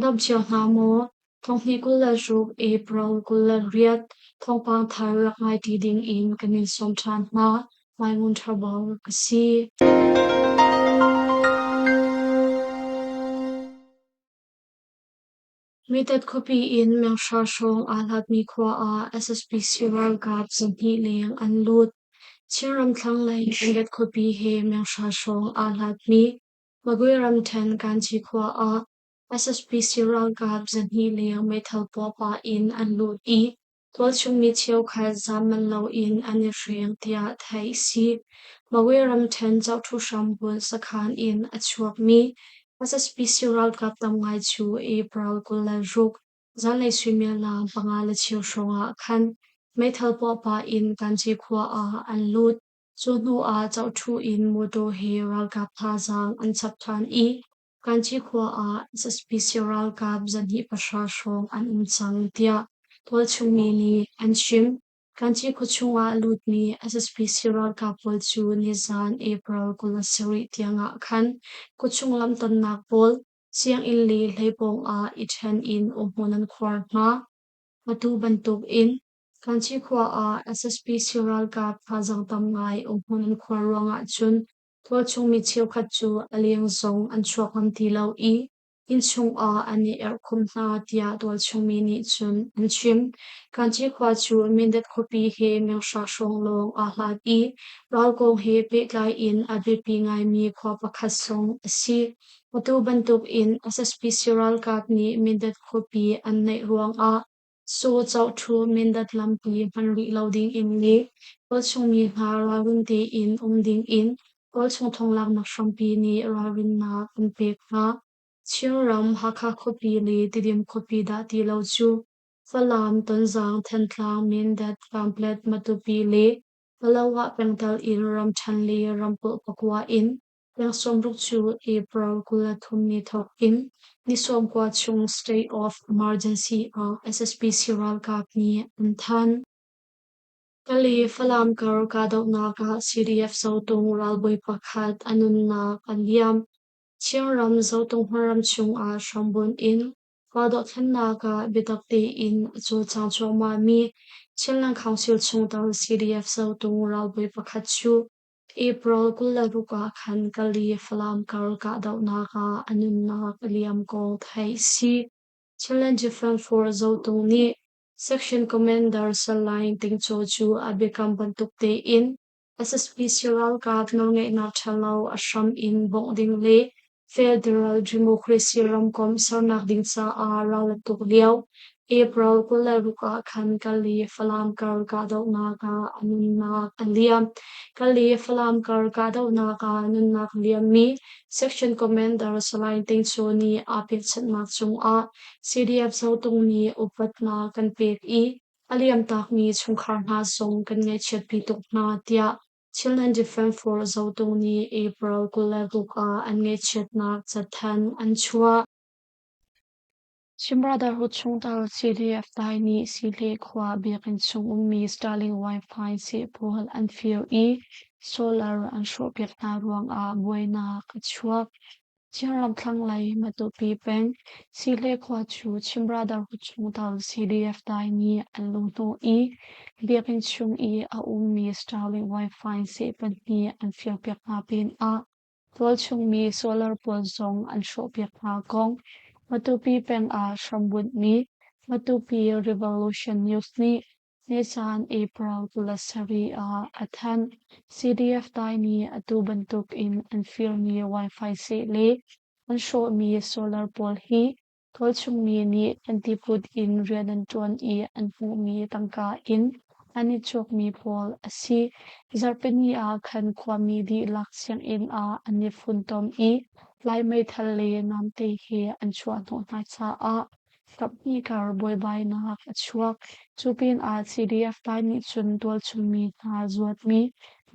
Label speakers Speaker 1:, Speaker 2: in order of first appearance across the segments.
Speaker 1: dam cio hna maw? Thonghnih 26 April 28 thawngpang thar rak ngai ṭi ding in kan in sawm ṭhan hna. Mai Ngun Ṭha Bang ka si. Mitat khuapi in menghra hrawng aa hlatmi khua ah SSPC ralkap 200 leng an lut. Chinram thlanglei Mindat khuapi he menghra hrawng aa hlatmi Magwe ramṭhen Kanci khua ah SSPC ralkap 200 leng meithal puah pah in an lut i tualchung mi cheukhat zaam manh loin an i hreng tiah theih a si. Magwe ramṭhen Cohṭhu hrambunh sakhan in a chuakmi SSPC ralkap tam ngai cu April 26 zanlei suimilam 5:15 hrawng ah khan meithal puah pah in Kanci khua ah an lut. Cu hnu ah Cohṭhu in mawṭaw he ralkap thazaang an chap ṭhan i Kanci khua ah SSPC ralkap 200 hrawng an um cang tiah tualchung mi nih an chim. Kanci khuachung ah lutmi SSPC ralkap pawl cu nizan April 27 tiang ah khan khuachung lamtonnak pawl, sianginn le hlei pawng ah i ṭhen in umhmun an khuar hna. Atu bantuk in Kanci khua ah SSPC ralkap thazaang tam ngai umhmun an khuar ruangah cun tualchung mi cheukhat cu a leng zong an chuak ngam ti lo i innchung ah an i erhkhum hna tiah tualchung mi nih cun an chim. Kanci khua cu Mindat khuapi he menghra hrawng lawng aa hlat i ral kong he pehtlai in a biapi ngaimi khua pakhat zong a si. Atu bantuk in SSPC ralkap nih Mindat khuapi an naih ruangah Saw Cohṭhu Mindat lampi hman rih lo dingin le tualchung mi hna ralring tein um dingin tualchung thonglaknak hrampi nih ralrinnak an pek hna. Chinram Hakha khuapi le Tidim khuapi dah ti lo cu Falam, Tonzang, Thantlang, Mindat, Kanpetlet, Matupi le Palawa pengtal in ramṭhen le ramkulh pakua in Peng 60 cu April 23 ni thawk in ni 90 chung state of emergency ah SSPC ralkap nih an thanh. Kali Falam kar kahdohnak ah CDF Zotung ralbawi pakhat a nunnak a liam. Chinram Zotung hmunram chungah hrambunh in kahdohthlennak ah biatak tein a cawlcang cuahmahmi Chinland Council chungtel CDF Zotung ralbawi pakhat cu April 26 ah khan Kali Falam kar kahdohnak ah a nunnak a liam kong theih a si. Chinland Defence Force Zotung nih Section Commander Salai Ting Chaw cu a biakam bantuk tein SSPC ralkap nawlngeihnak ṭhalo a hram in bawmh ding le Federal Democracy ramkomh sernak ding caah ral a tuk lio April 26 ah khan Kali Falam kar kahdohnak ah a nunnak a liam. Kali Falam kar kahdohnak ah nunnak liammi Section Commander Salai Ting Chaw nih aa pekchanhnak cungah CDF Zotung nih upatnak kan pek i a liamtakmi chungkhar hna zong kan ngaihchiatpi tuk hna tiah Chinland Defence Force Zotung nih April 26 ah an ngaihchiatnak cathanh an chuah. Chin Brotherhood chungtel CDF Dai nih Sihle khua biakinn chung ummi Starlink Wi-Fi seh pawl an fir i solar an hrawhpiak hna ruangah buainak a chuak. Chinram thlanglei Matupi peng Sihle khua cu Chin Brotherhood chungtel CDF Dai nih an luhhnawh i biakinn chung i a ummi Starlink Wi-Fi seh pahnih an firpiak hna pinah Tualchungmi solar pawl zong an hrawhpiak hna kong Matupi peng ah hrambunhmi Matupi Revolution News nih nizan April 27 ah a thanh. CDF Dai nih atu bantuk in an firmi Wi-Fi seh le an hrawhmi solar pawl hi Tualchungmi nih an tiput in rian an ṭuan i an hmuhmi tangka in an i cawkmi pawl a si. Zarhpini ah khan khuami dihlak sianginn ah an i funtom i Lai meithal le namte he an chuahhnawh hna caah kaphnih kar buaibainak a chuak. Cu pinah CDF Lai nih cun tualchungmi hna zuatmi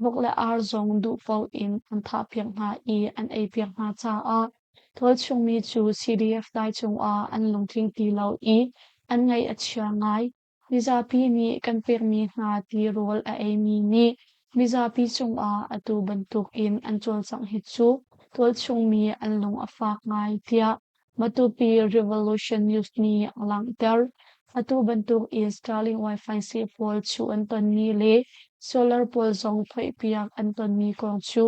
Speaker 1: vok le ar zong duh paoh in an thahpiak hna i an eipiak hna caah Tualchungmi cu CDF dai cungah an lungtling ti lo i an ngaih a chia ngai. Mizapi nih kan pekmi hna tirawl a eimi nih mizapi cungah atu bantukin an cawlcangh hi cu tualchungmi an lung a fak ngai, tiah Matupi Revolution News nih a langhter. Atu bantuk in Starlink Wi-Fi seh pawl chuh an tonmi le solar pawl zong phoihpiak an tonmi kong cu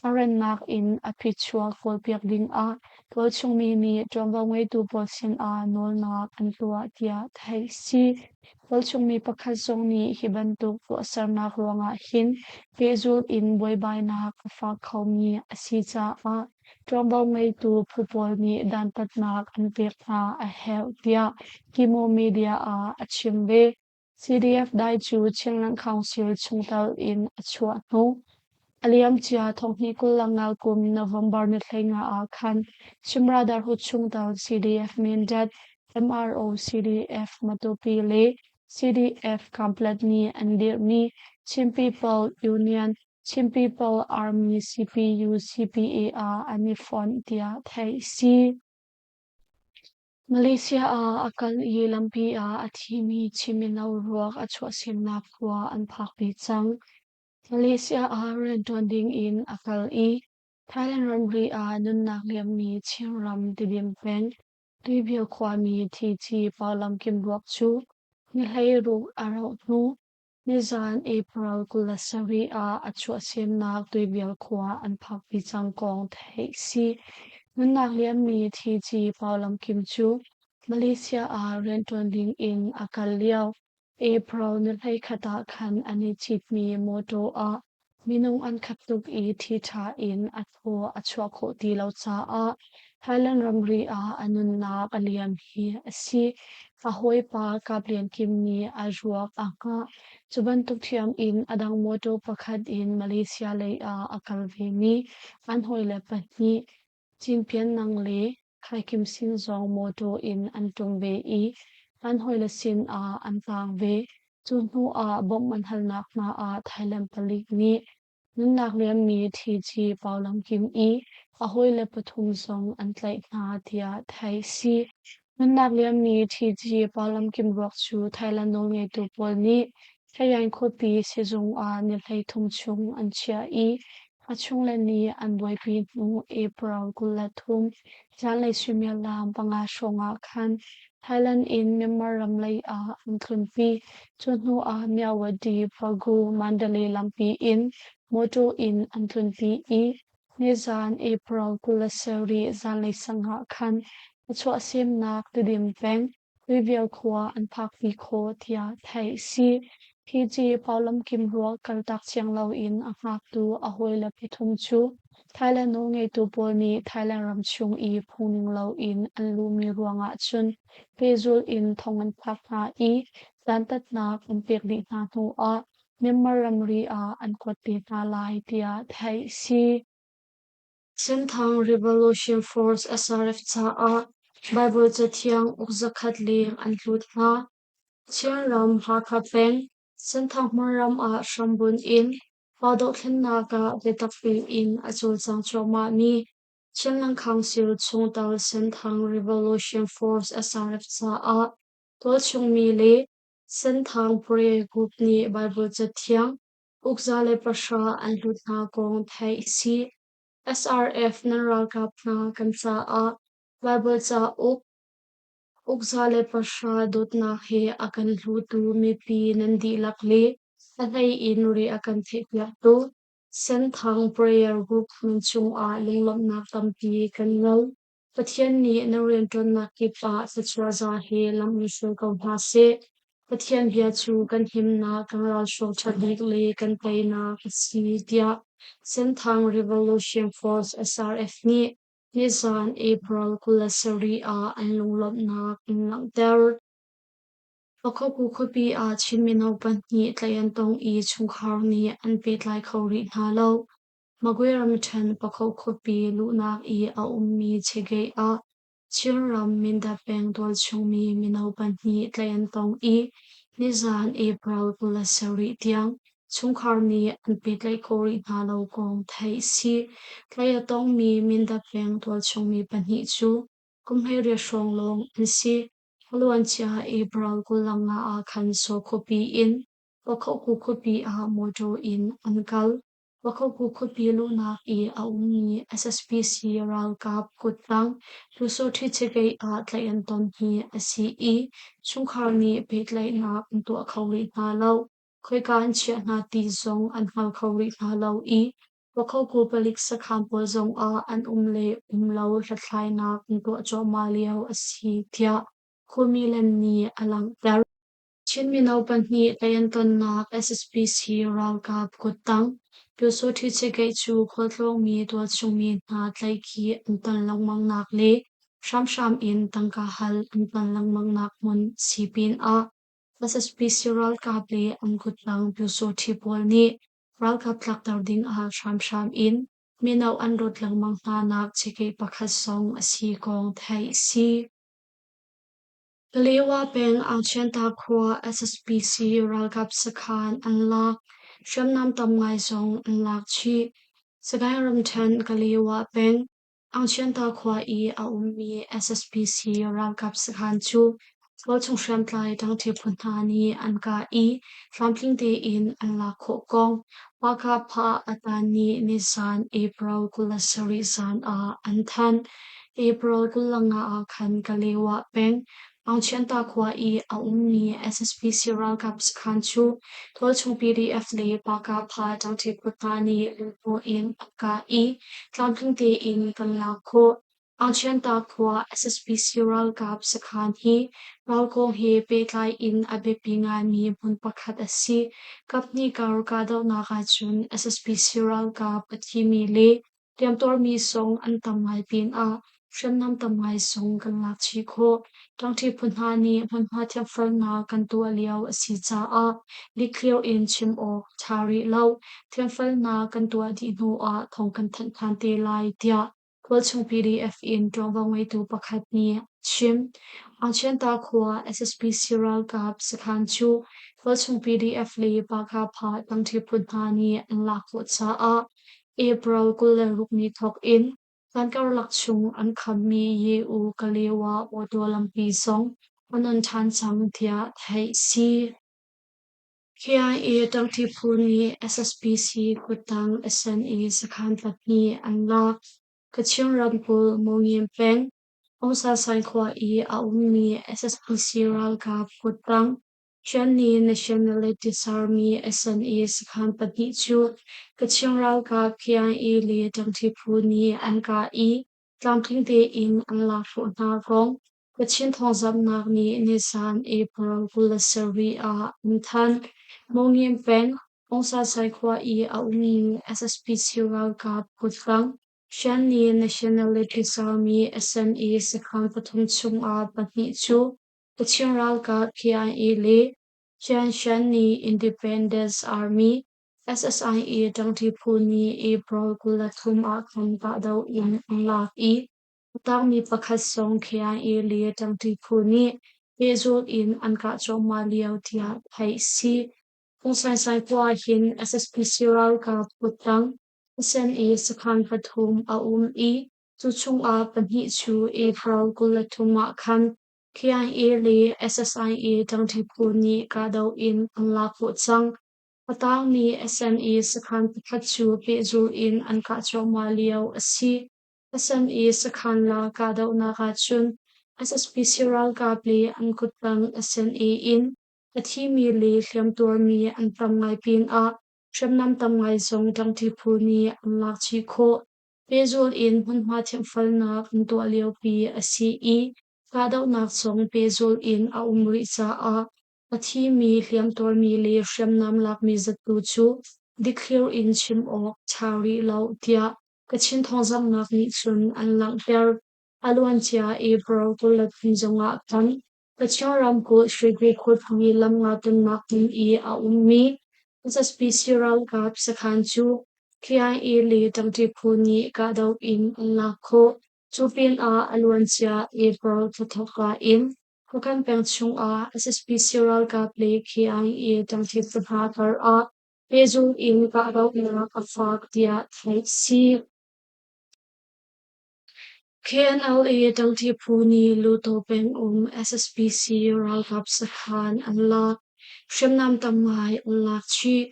Speaker 1: a rannak in a phichuak kawlpiak dingah tualchungmi nih ṭuanvo ngeitu pawl sinah nawlnak an tuah tiah theih a si. Tualchungmi pakhat zong nih hi bantuk tuahsernak ruangah hin pehzulh in buaibainak a fak khomi a si caah ṭuanvo ngeitu phu pawl nih dantatnak an pek hna a herh tiah Kimo Media ah a chim ve. CDF dai cu Chinland Council chungtel in a chuah hnu, a liamcia 2025 kum November ni 15 ah khan Chimra Darhut chungtel CDF Mindat, MRO CDF Matupi le CDF Kamplet nih an dirhmi Chin People Union, Chin People Army CPU CPA ah an i fonh tiah theih a si. Malaysia ah a kal i lampi ah a thimi Chin mino ruak a chuahsemnak khua an phakpi cang. Malaysia ah rianṭuan dingin a kal i Thailand ramri ah nunnak liammi Chinram Tidim peng Tuibil khuami Thithi Paulam Kim ruak cu ni 16 a rauh hnu Nizaan April 27 ah a chuahsemnak Tuibial khua an phakpi cang kong theih a si. Nunnak liammi Thici Paulam Kim cu Malaysia ah rianṭuan ding in a kal lio April ni 11 ah khan an i citmi mawṭaw ah Minung an khat tuk i ṭhiṭha in a thaw a chuah khawh ti lo caah Thailand ramri ah a nunnak a liam hi a si. A hawipa Kap Lian Kim nih a ruak a hngah. Cu bantuk ṭhiam in a dang mawṭaw pakhat in Malaysia lei ah a kal vemi an hawile pahnih Cinpian Nang le Khaikim Sin zong mawṭaw in an ṭum ve i an hawile sin ah an taang ve. Cu hnu ah bawmh an halnak hna ah Thailand palik nih nunnak liammi Thici Paulam Kim i a hawile pathum zong an tlaih hna tiah theih a si. Nunnak liammi Thici Paulam Kim ruak cu Thailand nawlngeitu pawl nih Thayan khuapi sizung ah ni 33 chung an chiah i a chungle nih an buaipi hnu April 23 zanlei suimilam 5 hrawng ah khan Thailand in Myanmar ram lei ah an tlunpi. Cu hnu ah Myawaddy, Pagu, Mandalay lampi in mawṭaw in an tlunpi i nizan April 27 zanlei sang ah khan a chuahsemnak Tidim peng Tuivial khua an phakpi khawh tiah theih a si. Fiji Paulam Kim ruak kaltak siang loin a hngaktu a hawile pathum cu Thailand nawlngeitu pawl nih Thailand ram chung i phungning loin an luhmi ruangah cun pehzulh in thong an thlak hna i dantatnak an pek dih hna hnuah Myanmar ramri ah an kuat te hna lai tiah theih a si. Senthang Revolution Force SRF caah Baibal Cathiang uk zakhat leng an hlut hna. Chinram Hakha peng Senthang hmunram ah hrambunh in pa dohthlennak ah biatak tein a cawlcang cuahmahmi Chinland Council chungtel Senthang Revolution Force SRF caah tualchungmi le Senthang Prayer Group nih Baibal Cathiang uk 110 an hlut hna kong theih a si. SRF nan ralkap hna kan caah Baibal cauk uk 110 dawtnak he a kan hlutu mipi nan dihlak le a hlei in ri a kan theihpiaktu Senthang Prayer Group nan cungah lunglawmhnak tampi kan ngei. Pathian nih na rianṭuannak kip ah thluachuah za he lam in hruai ko hna seh. Pathian bia cu kan himnak, kan ralhruang ṭha bik le kan teinak a si, tiah Senthang Revolution Force SRF nih nizaan April 27 ah an lunglawmhnak an langhter. Pakhoku khuapi ah Chin mino pahnih tlaih an tong i chungkhar nih an pehtlai kho rih hna lo. Magwe ramṭhen Pakho khuapi luhnak i a ummi Chegeh ah Chinram Mindat peng tualchungmi mino pahnih tlaih an tong i nizaan April 27 tiang chungkhar nih an pehtlaih khawh rih hna lo kong theih a si. Tlaih a tongmi Mindat peng tualchungmi pahnih cu kum 18 hrawng lawng an si. A luancia April 25 ah khan Saw khuapi in Pakhoku khuapi ah mawṭaw in an kal. Pakhoku khuapi luhnak i a ummi SSPC ralkap kuttang Lusawṭhi chikei ah tlaih an ton hi a si i chungkhar nih pehtlaihnak an tuah kho rih hna lo. Khoika an chiah hna ti zong an hngal kho rih hna lo i Pakhoku palik sakhan pawl zongah an um le um lo hlathlainak an tuah cuahmah lio a si tiah khuami nih a langhter. Chin mino pahnih tlaih an tonnak SSPC ralkap kuttang Pyusawṭhi Chigeih cu khualtlawngmi tualchungmi hna tlaihkhih an ton lengmangnak le hramhram in tangka hal an ton lengmangnak hmun si pinah SSPC ralkap le an kuttang Pyusawṭhi pawl nih ralkap tlakter dingah hramhram in mino an rawt lengmang hnanak Chigeih pakhat zong a si kong theih a si. Kalewa peng Aungchianta khua SSPC ralkap sakhan an lak. Hriamnam tam ngai zong an lak chih. Sagaing ramṭhen Kalewa peng Aungchianta khua i a ummi SSPC ralkap sakhan cu tualchung hriamtlai ṭangṭi phu hna nih an kah i tlamtling tein an lak khawh kong Pahkahphah Atan nih nizan April 27 zan ah an thanh. April 25 ah khan Kalewa peng Aungchianta khua i a ummi SSPC ralkap sakhan cu tualchung PDF le Pahkahpha ṭangṭi phu hna nih lunghnawh in an kah i tlamtling tein kan lak khawh. Aungchianta khua SSPC ralkap sakhan hi ralkawng he pehtlai in a biapi ngaimi hmun pakhat a si. Kaphnih kar kahdohnak ahcun SSPC ralkap a thimi le Hliamtuarmi zong an tam ngai pinah hriamnam tam ngai zong kan lak chih khawh. Ṭangṭi phu hna nih hmunhma thianhfelnak kan tuah lio a si caah dikthliar in chim awk a ṭha rih lo. Thianhfelnak kan tuah dih hnu ah thawng kan thanh ṭhan te lai, tiah Khualchung PDF in ṭuanvo ngeitu pakhat nih a chim. Aungchianta khua SSPC ralkap sakhan cu Khualchung PDF le Pahkahphah ṭangṭi phu hna nih an lak khawh caah April 26 ni thawk in caan karlak chung an khammi Ye-U Kalewa mawtaw lampi zong an on ṭhan cang tiah theih a si. KIA ṭangṭi phu nih SSPC kuttang SNA sakhan pahnih an lak. Kachin ramkulh Monyim peng, Aung khua i a ummi SSPC ralkap kuttang Chinni Nationality Army SNA sakhan pahnih cu Kachin ralkap KIA le ṭangṭi phu nih an kah i tlamtling tein an lak hrawh hna kong Kachin thawngzamhnak nih nizan April 27 ah an thanh. Monyim peng, Aung khua i a ummi SSPC ralkap kuttang Shanni Nationality Army SNA sakhan pathum chungah pahnih cu Kachin ralkap KIA le Qianshan Independence Army SSIA ṭangṭi phu nih April 23 ah khan kahdoh in an lak i a tangmi pakhat zong KIA le ṭangṭi phu nih pehzulh in an kah cuahmah lio tiah theih a si. Aung San Sai khua hin SSPC ralkap kuttang SNA sakhan pathum a um i cu chungah pahnih cu April 23 ah khan KIA le SSIA ṭangṭi phu nih kahdoh in an lak khawh cang. A tangmi SNA sakhan pakhat cu pehzulh in an kah cuahmah lio a si. SNA sakhan la kahdohnak ahcun SSPC ralkap le an kuttang SNA in a thimi le hliamtuarmi an tam ngai pinah hriamnam tam ngai zong ṭangṭi phu nih an lak chih khawh. Pehzulh in hmunhma thianhfelnak an tuah liopi a si i kahdohnak zong pehzulh in a um rih caah a thimi, hliamtuarmi le hriamnam lakmi zat tu cu dikthlir in chim awk ṭha rih lo tiah Kachin thawngzamhnak nih cun an langhter. A luancia April 23 zongah khan Kachin ramkulh Shwegwe khuapi lam nga tonnak ding i a ummi SSPC ralkap sakhan cu KIA le ṭangṭi phu nih kahdoh in an lak khawh. Cu pinah a luancia April thla thawkka in Hpakant peng chungah SSPC ralkap le KIA ṭangṭi phu hna karah pehzulh in kahdohnak a fak tiah theih a si. KNLA ṭangṭi phu nih Luto pengum SSPC ralkap sakhan an lak. Hriamnam tam ngai an lak chih.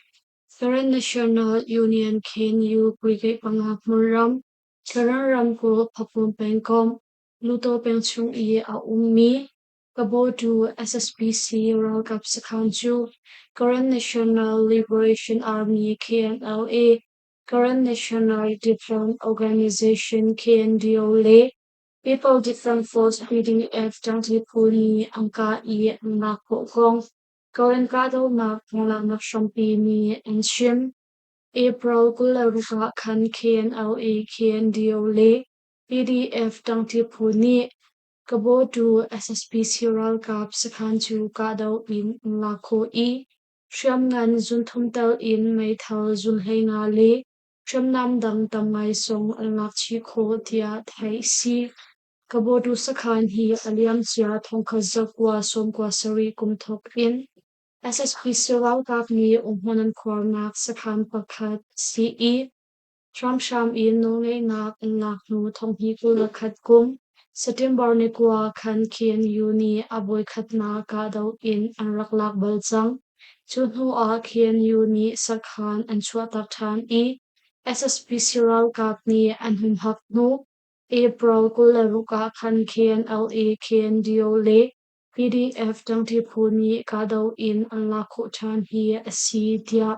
Speaker 1: Karen National Union KNU Brigade 5 hmunram, Karen ramkulh Phapum pengkomh, Luto peng chung i a ummi Kabotu SSPC ralkap sakhan cu Karen National Liberation Army KNLA, Karen National Defense Organization KNDO le People Defense Force PDF ṭangṭi phu nih an kah i an lak khawh kong Karen kahdohnak thawnglanghnak hrampi nih an chim. April 26 ah khan KNLA, KNDO le PDF ṭangṭi phu nih Kabotu SSPC ralkap sakhan cu kahdoh in an lak khawh i hriamngan zunthum tel in meithal zun 15 le hriamnam dang tam ngai zong an lak chih khawh tiah theih a si. Kabotu sakhan hi a liamcia 1997 kum thawk in SSPC ralkap nih umhmun an khuarnak sakhan pakhat a si i hramhram in nawlngeihnak an lak hnu 2021 kum September ni 9 khan KNU nih a voikhatnak kahdoh in an rak lak bal cang. Cu hnu ah KNU nih sakhan an chuahtak ṭhan i SSPC ralkap nih an humhak hnu April 26 ah khan KNLA, KNDO le PDF ṭangṭi phu nih kahdoh in an lak khawh ṭhan hi a si tiah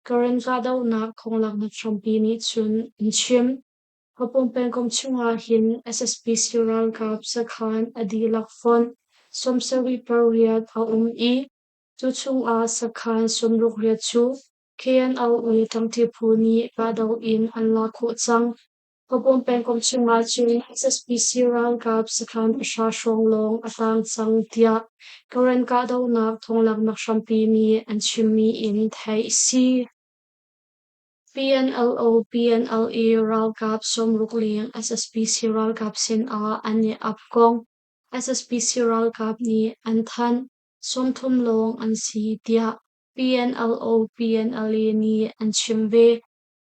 Speaker 1: Karen kahdohnak thonglaknak hrampi nih cun an chim. Hapung pengkomh chungah hin SSPC ralkap sakhan a dihlak fonh 78 a um i cu chungah sakhan 68 cu KNLA ṭangṭi phu nih kahdoh in an lak khawh cang. Hapung pengkomh chungah cun SSPC ralkap sakhan 0 hrawng lawng a tang cang tiah Karen kahdohnak thonglaknak hrampi nih an chimmi in theih a si. PNLO PNLA ralkap 60 leng SSPC ralkap sinah an i ap kong SSPC ralkap nih an thanh. 30 lawng an si tiah PNLO PNLA nih an chim ve.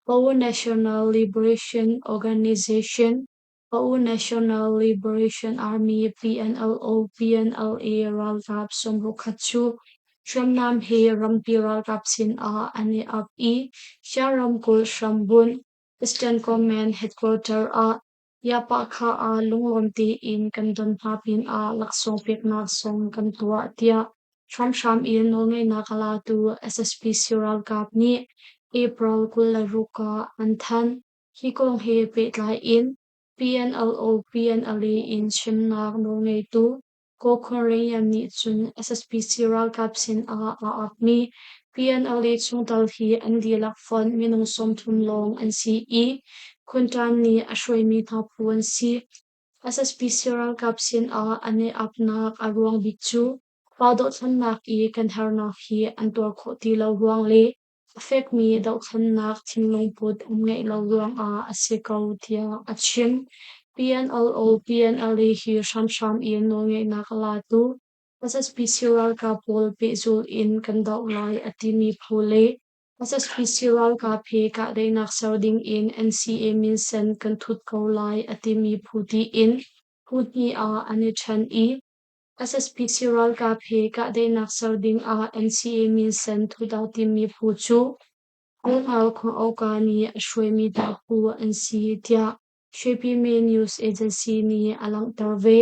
Speaker 1: Pau National Liberation Organization, Pau National Liberation Army PNLO PNLA ralkap 61 cu hriamnam he rampi ralkap sinah an i ap i Shan ramkulh hrambunh Eastern Command Headquarter ah Yapahkha ah lunglawm tein kan don hna pinah laksawng peknak zong kan tuah tiah hramhram in nawlngeihnak a latu SSPC ralkap nih April 26 ah an thanh. Hi kong he pehtlai in PNLO PNLA in chimnak nawlngeitu Kaw Khuang nih cun SSPC ralkap sinah aa apmi PNLA chungtel hi an dihlak fonh minung 30 lawng an si i Khun Ṭan nih a hruaimi hna phu an si. SSPC ralkap sinah an i apnak a ruang bik cu pa dohthlennak i kan hernak hi an tuar khawh ti lo ruang le a fekmi dohthlennak thinlungput an ngeih lo ruangah a si ko tiah a chim. PNLO PNLA hi hramhram in nawlngeihnak a latu SSPC ralkap pawl pehzulh in kan doh lai a timi phu le SSPC ralkap he kahdaihnak ser ding in NCA minsen kan thut ko lai a timi phu tiin phu hnih ah an i ṭhen i SSPC ralkap he kahdaihnak ser ding ah NCA minsen thut aa timmi phu cu Kawl Khuang nih a hruaimi hna phu an si tiah Shwepyme News Agency nih a langhter ve.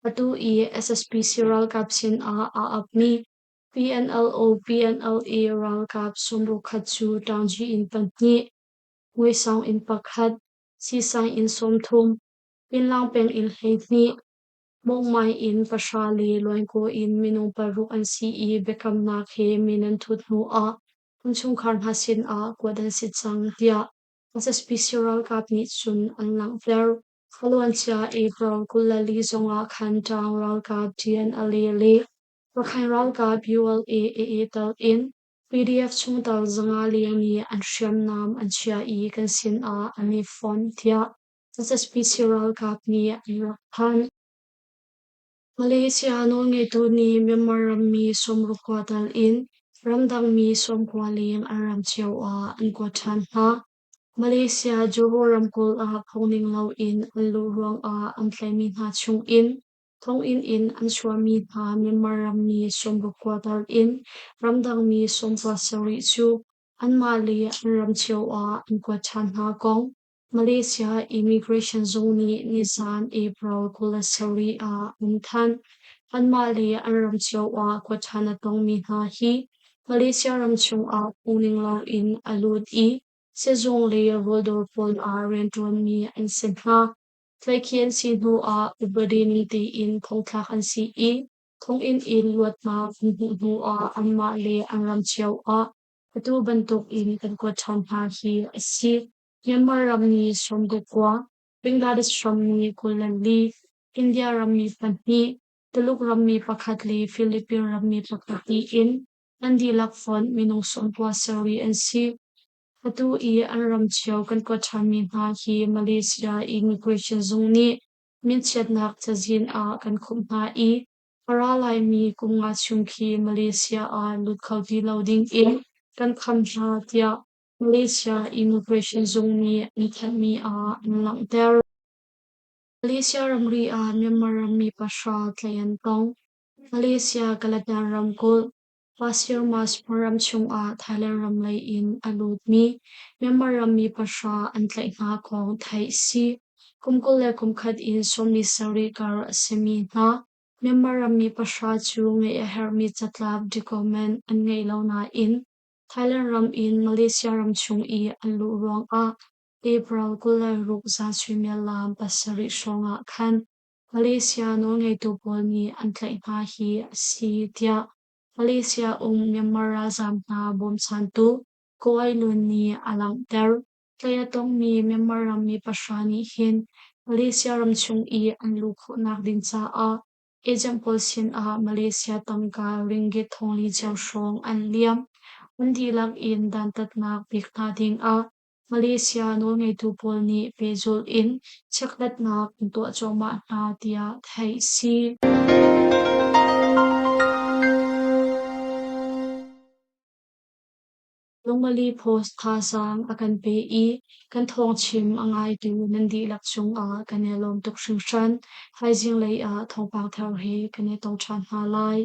Speaker 1: Atu i SSPC ralkap sinah aa apmi PNLO PNLA ralkap 61 cu Taungyi in 2, Ngwesaung in 1, Sisaing in 30, Pinlang peng in 12, Mawngmai in 9 le Luainkaw in minung 6 an si i biakamnak he min an thut hnuah innchungkhar hna sinah kuat an si cang tiah SSPC ralkap nih cun an langhter. A luancia April 24 zongah khan Ṭaang ralkap TNLA le Rakhine ralkap ULA AA tel in PDF chungtel 500 leng nih an hriamnam an chiah i kan sinah an i fonh tiah SSPC ralkap nih an rak thanh. Malaysia nawlngeitu nih Myanmar rammi 60 khua tal in ramdangmi 90 leng an ram cio ah an kuat ṭhan hna. Malaysia Johor ramkulh ah phungning loin an luh ruangah an tlaihmi hna chungin thonginn in an chuahmi hna Myanmar rammi 60 khua tal in ramdangmi 97 cu. Anmah le an ram cio ah an kuat ṭhan hna kong Malaysia Immigration Zung nih nizan April 27 ah an thanh. Anmah le an ram cio ah kuat ṭhan a tongmi hna hi Malaysia ram chungah phungning loin a lut i sizung le rawldawr pawl ah rianṭuanmi an si hna. Tlaihkhih an si hnuah upadi ning tein thongthlak an si i thonginn in luatnak an hmuh hnuah anmah le an ram cio ah atu bantuk in kan kuat ṭhan hna hi a si. Myanmar rammi 19, Bangladesh rammi 24, India rammi pahnih, Tuluk rammi pakhat le Philippine rammi pakhat tiin an dihlak fonh minung 97 an si. Atu i an ram cio kan kuat ṭhanmi hna hi Malaysia Immigration Zung nih minchiatnak cazin ah kan khumh hna i a ra laimi kum nga chung khi Malaysia ah lut kho ti lo dingin kan kham hna tiah Malaysia Immigration Zung nih an thanhmi ah an langhter. Malaysia ramri ah Myanmar rammi pahra tlaih an tong. Malaysia Kelantan ramkulh Pasir Mas ram chungah Thailand ram lei in a lutmi Myanmar rammi pahra an tlaih hna kong theih a si. Kum 21 in 47 kar a simi hna Myanmar rammi pahra cu ngeih a herhmi catlap document an ngei lo nain Thailand ram in Malaysia ram chung i an luh ruangah April 26 zan suimilam 7 hrawngah khan Malaysia nawlngeitu pawl nih an tlaih hna hi a si tiah Malaysia um Myanmar ralzaam hna bawmchantu Ko Ai Lun nih a langhter. Tlaih a tongmi Myanmar rammi pahra nih hin Malaysia ramchung i an luh khawhnak ding caah agent pawl sinah Malaysia tangka ringgit thongli cio hrawng an liam. An dihlak in dantatnak pek hna dingah Malaysia nawlngeitu pawl nih pehzulh in chekhlatnak an tuah cuahmah hna tiah theih a si. Lungmali Post thazaang a kan pe i kan thawngchim a ngaitu nan dihlak cungah kan i lawm tuk hringhran. Thaizing lei ah thawngpang thar he kan i tong ṭhan hna lai.